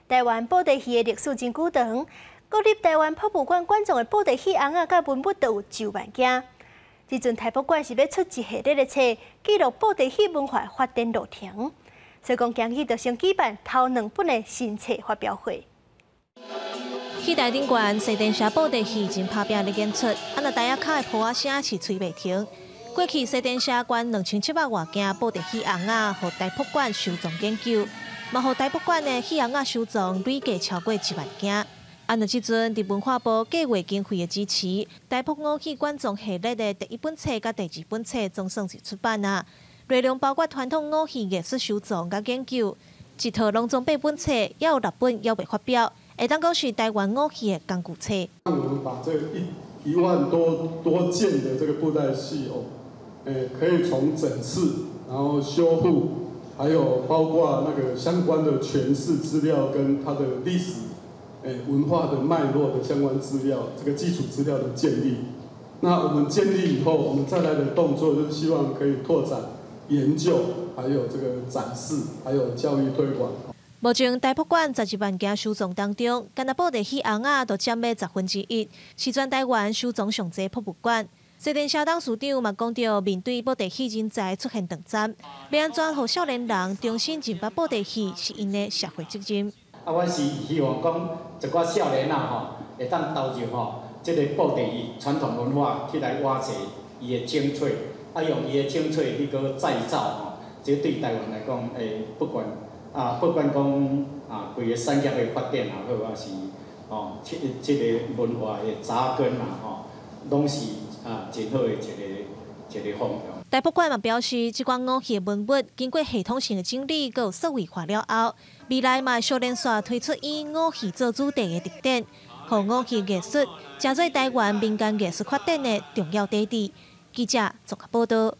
台灣布袋戲的歷史真久長，國立台灣博物館館藏的布袋戲尪仔佮文物都有上萬件。這陣台博館是欲出一系列的冊，記錄布袋戲文化發展路程。所以講，今日就先舉辦頭兩本的新冊發表會。戲台頂懸西電社布袋戲真拍拚咧演出，啊若台仔跤的噗仔聲是催袂停。過去西電社捐2700外件布袋戲尪仔，予台博館收藏研究，嘛予台博館的戲尪仔收藏累計超過1萬件。啊若這陣佇文化部計畫經費的支持，台博偶戲館藏系列的第一本冊佮第二本冊總算是出版啊。內容包括傳統偶戲藝術收藏佮研究，一套攏總八本冊，猶有六本猶未發表，會當講是台灣偶戲的工具冊。我們把這一萬多件的這個布袋戲哦，可以從整飾，然後修復，還有包括那個相關的詮釋資料跟它的歷史，文化的脈絡的相關資料，這個基礎資料的建立。那我們建立以後，我們再來的動作就是希望可以拓展研究，還有這個展示，還有教育推廣。目前台博館12萬件收藏當中，干焦布袋戲尪仔就佔欲1/10，是全台灣收藏上濟博物館。西電社董事長嘛講著，面對布袋戲人才出現斷層，欲按怎予少年人重新認捌布袋戲是𪜶的社會責任。啊，阮是希望講一寡少年仔吼，會當投入吼，這个布袋戲傳統文化去來挖掘伊的精粹，啊，用伊的精粹去閣再造吼，這對台灣來講，不管講啊，規个產業的發展也好，抑是吼，這個文化的扎根啊，吼，攏是啊，真好的一個方向。台博館嘛表示，這款偶戲的文物經過系統性的整理，閣有數位化了後，未來嘛會小連續推出以偶戲做主題的特展，予偶戲藝術成做台灣民間藝術發展的重要底底。記者綜合報道。